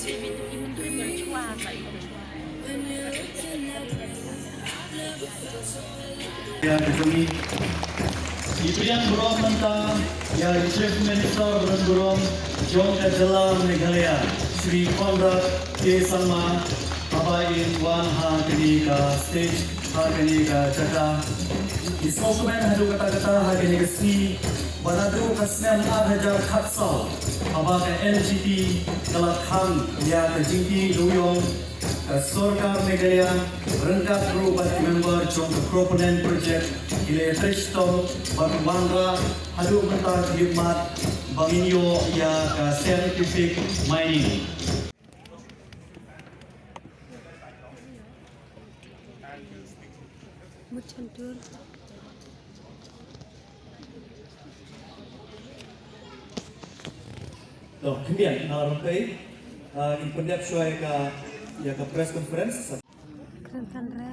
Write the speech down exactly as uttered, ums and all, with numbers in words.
Ïa ka jong ngi. Ngi pdiang burom mynta ïa u Chief Minister ba don burom jong ka jylla Meghalaya, Shri Conrad K Sangma, haba in wan ha kane ka stage, ha kane ka jaka. Ngi sngewkmen haduh katta katta ha kane ka sngi, ba naduh ka snem ar hajar khatsaw, haba ka N G P ka la khang ïa ka jingkyrduh jong ka sorkar Meghalaya ryngkat ruh bad ki member jong ka Proponent Project, ki la trei shitom bad wanrah haduh mynta ki khlieh mat ba ngin ïoh ïa ka scientific mining. Mut chantur. To, khyndiat, na Rongkei, ah, ngin pyndep shuwa ïa ka, ïa ka press conference. Kren kan re.